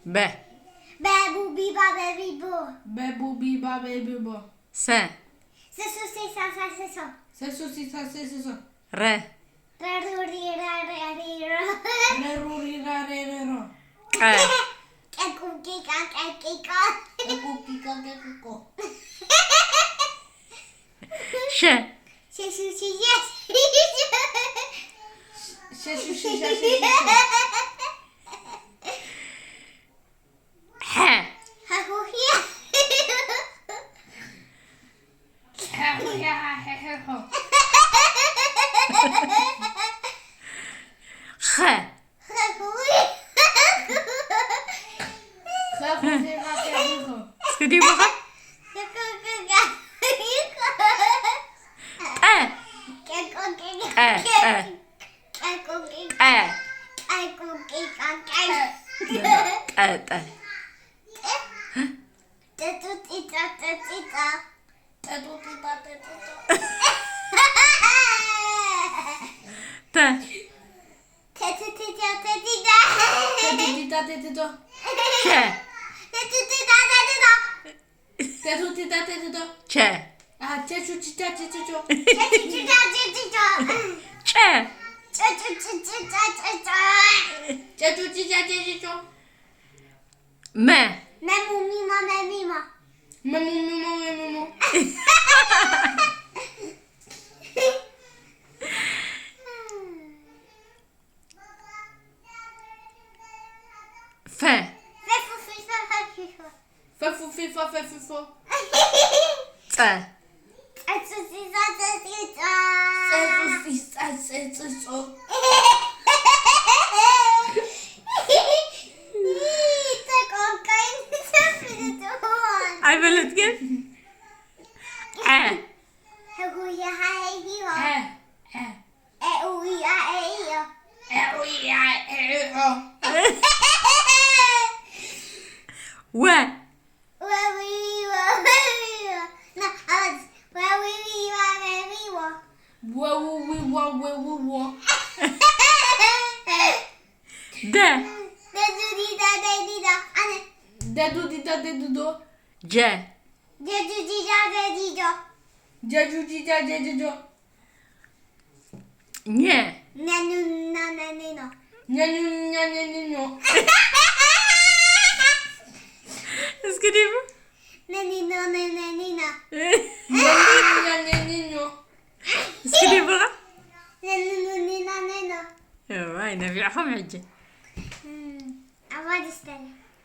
በ። በቡቢባ በቢቦ። በቡቢባ በቢቦ። ሰ። ሰሱሲሳሳሰሶ። ሰሱሲሳሴስሶ። ረ። ረሩሪራሬሪሮ። ረሩሪራሬሪሮ። ቀ። ቀቁቂቃ ቀቂቃ። ቀቁቂቃ ቀቂቆ። ሸ። ሸሹሽያ። ሸሹሽያ ሸሹሽያ። ሐ። ሐሁያ። ሐሁያ ሐሐሖ። ኸ። ኸኹያ። ኸኹያ ሐሐሖ። እስኪ ዲቦኻ። ጠ። ጠ፣ ጠ። ጠ። ጠ፣ ጠ። ተ። ተ። ቸ። ጨ። መ። መሙሚማ መሚማ። መሙሚማ መሙሞ። ፈ። ፈፉፊፋ ፈፊፎ። ፈፉፊፋ ፈፊፎ። ጸ። ጸጹጺጻ ጸጺጻ። ጸጹጺጻ ጸጺጾ። ተቆንቀኝ ሰፍልጥዋን። ኣይበለት ግን። ዐ። ህጉያ ሃይሂዋ። ዐ፣ ዐ። ኤኡያ ኤዮ። ኤኡያ ኤኦ። ወ። ወዊዋ ወዊዋ። ና፣ ኣዋጅ። ወዊዊዋ ወዊዎ። ወውዊዋ ወውዎ። ደ። ደዱዲዳ ደዲዳ። ኣነ። ደዱዲዳ ደድዶ። ጀ። ጀዱዲዳ ደዲዶ። ጀዱዲዳ ደድዶ። ኘ። ነኑና ነኒኖ። ነኑና ነኒኖ። እስኪ ዲቡ። ነኒኖ ነነኒኖ። ነኑና ነኒኖ። እስኪ ዲቡ። ነኑኑኒና ነኖ። እዋይ፣ ነቢዕኹም ሕጂ። እም፣ ኣባ ደስተለ።